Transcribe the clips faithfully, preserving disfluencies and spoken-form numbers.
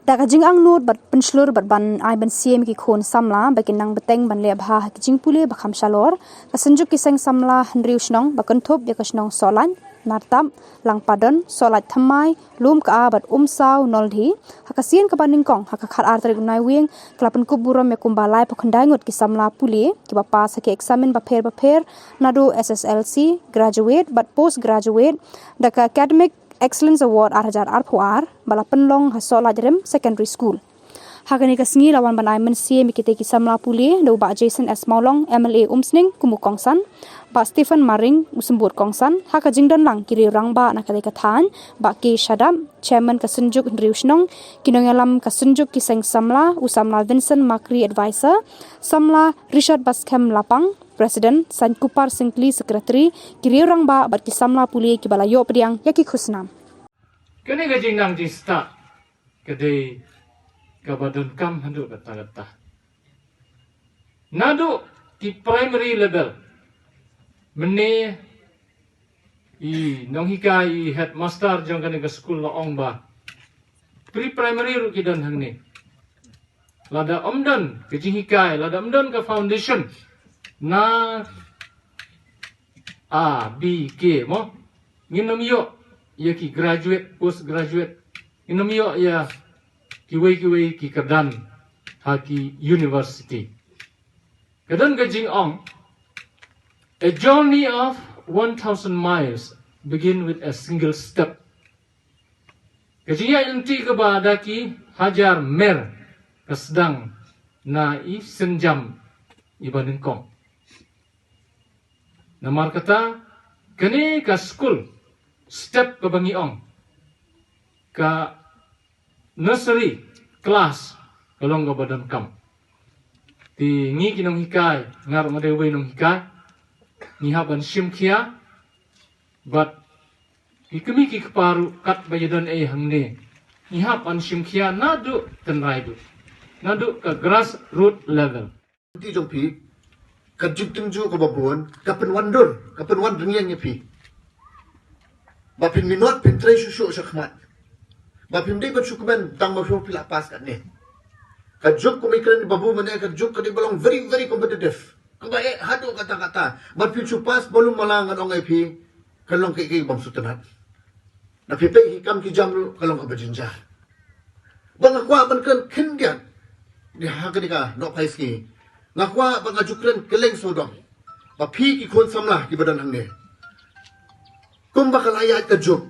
Da ka jingangnud bad pynshlur bad ban ai ban siem ïa ki khun samla ba kin nang bteng ban leh bha ha ki jingpule ba kham shalor, ka Synjuk ki Seng Samla Hynriew Shnong ba kynthup ïa ka shnong Sohlait, Nartap, Langpadon, Sohlait Thymmai, Lumka bad Umsaw Noldhi, ha ka sien kaba nyngkong ha ka khatar tarik u Naiwieng, ka la pynkup burom ïa kumba laiphew khyndai ngut ki samla pule kiba pass ha ki eksamin bapher bapher, naduh S S L C, graduate bad post graduate, da ka Academic Excellence Award ar hajar arphew ar ba la pynlong ha Sohlait Rim Secondary School. Ha kane ka sngi la wan ban ai mynsiem ïa kitei ki samla pule da u Bah Jason S Mawlong, M L A Umsning, kum u kongsan, Bah Stephen Maring, u symbud kongsan, ha ka jingdon lang ki riew rangbah na katei ka thaiñ, Bah K Shadap, Chairman ka Synjuk Hynriew Shnong, ki nongïalam ka Synjuk ki Seng Samla, u samla Vincent Makri, Advisor, samla Richard Baskhem Lapang, President, Sainkupar Syngkli, Secretary, ki riew rangbah bad ki samla pule kiba la ïoh pdiang ïa ki khusnam. Kane ka jingnang jingstad ka dei kaba donkam haduh katta katta. Naduh ki primary level, mynne i nonghikai, i headmaster jong kane ka skul la ong ba pre primary ruh ki don hangne. Lada ym don ka jinghikai, lada ym don ka foundation na A, B, K mo, ngin ym ïoh ïa ki graduate, post graduate, ngin ym ïoh ïa kiwei kiwei ki kyrdan ha ki university. Ka don ka jingong, a journey of one thousand miles begin with a single step. Ka jingïaid lynti kaba da ki hajar mer ka sdang na i sienjam iba nyngkong. Namar kata, kane ka skul, step kaba ngi ong, ka nursery class ka long kaba donkam. Te ngi ki nonghikai, nga ruh nga dei uwei nonghikai, ngi hap ban shim khia bad ki kmie ki kpa ruh katba ïadon ei hangne, ngi hap ban shim khia naduh tynrai duh, naduh ka grassroot level. Lynti jong phi, ka jingtynjuh kaba bun ka pynwandur, ka pynwan rynïeng ïa phi. Ba phin minot phin trei shuh shuh shakhmat. Ba phim dei ban shu kmen tang ba phi la pass katne. Ka juk, kum i kren i Babu mynne, ka juk ka dei ba long very, very competitive. Kaba eh haduh katta katta. Bad phin shu pass malu mala, ngan ong ïa phi, ka long kaei kaei bym sngewtynnat. Na phi peit ki kam ki jam ruh ka long kaba jynjar. Ba nga kwah ban kren khyndiat, dei ha kane ka nohphai sngi, nga kwah ba nga ju kren kylleng sawdong ba phi ki khun samla kiba don hangne, kumba ka la ïaid ka juk,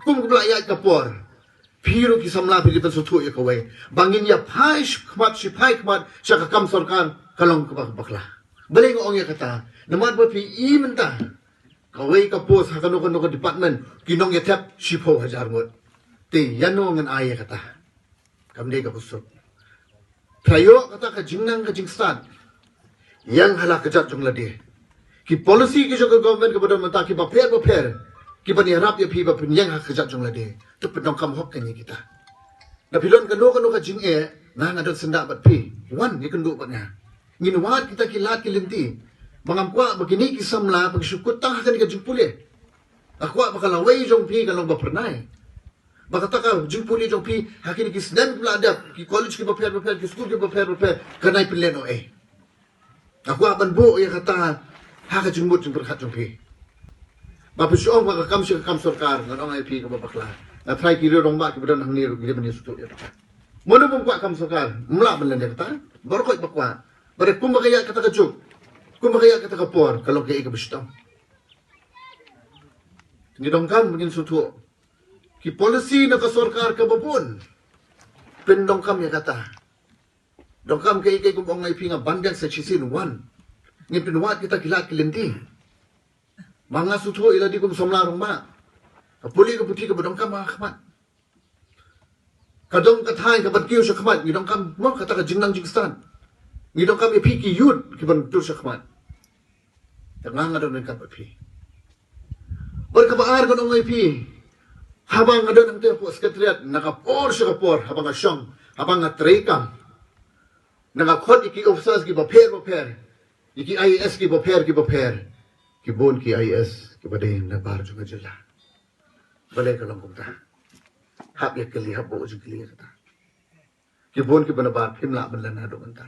kumba ka la ïaid ka por, phi ruh ki samla phi dei ban sngewthuh ïa kawei, ba ngin ïa phai khmat, shi phai khmat sha ka kam sorkar, ka long kaba bakla. Balei nga ong ïa kata? Namar ba phi i mynta kawei ka post ha kano kano ka department, ki nongïathep shiphew hajar ngut. Te ïano ngan ai ïa kata? Kam dei kaba suk. Phra ïoh kata ka jingnang ka jingstad, ïeng ha la kjat jong lade. Ki policy ki jong ka government kaba don mynta kiba pher bapher, kiban ïarap ïa phi ba phin ïeng ha kjat jong lade. To pyndonkam hok kane kita. Da phi don kano kano ka jingeh, nga nga don syndah bad phi. Wan ïakynduh bad nga. Ngin wad kita ki lad ki lynti. Ba ngam kwah ba kine ki samla ba ki shu kut tang ha kane ka jingpule. Nga kwah ba ka lawei jong phi ka long ba phyrnai. Ba kata ka jingpule jong phi ha kine ki snem kiba la dep, ki college kiba pher bapher, ki skul kiba pher bapher, kan nai pynlehnoh ei. Nga kwah ban buh ïa kata ha ka jingmut jingpyrkhat jong phi. Ba phi shu ong ba ka kam shi ka kam sorkar, ngan ong ïa phi kaba bakla. Nga tharai ki riew rangbah kiba don hangne ruh ki dei ban ïasngewthuh ïa kata. Mano bym kwah kam sorkar, ym lah ban len ïa kata. Baroh khoit ba kwah. Ba dei kumba ka ïaid kata ka juk, kumba ka ïaid kata ka por, ka long kaei kaba shitom. Ngi donkam ngin sngewthuh. Ki policy na ka sorkar kaba bun, pyndonkam ïa kata. Donkam kaei kaei, kum ong ïa phi, nga ban biang sa shisien, wan ngin pynwad kita ki lad ki lynti. Ba nga sngewthuh ïa lade kum samla rangbah. Ka pule ka puthi kaba donkam ha khmat. Ka dong ka thaiñ kaban kiew sha khmat, ngi donkam mo kata ka jingnang jingstad. Ngi donkam ïa phi ki youth kiban tur sha khmat. Te nga nga don ryngkat bad phi. Bad kaba ar ngan ong ïa phi, haba nga don hangtei hapoh secretariat, na ka por sha ka por, haba nga shong, haba nga treikam, na ka khot ïa ki officers kiba pher bapher, ïa ki I A S kiba pher kiba pher, ki bun ki I A S kiba dei na bar jong ka jylla. Balei ka long kumta? Hap ïa kylli, hap buh jingkylli ïa kata. Ki bun ki bun ba phim lah ban len haduh mynta.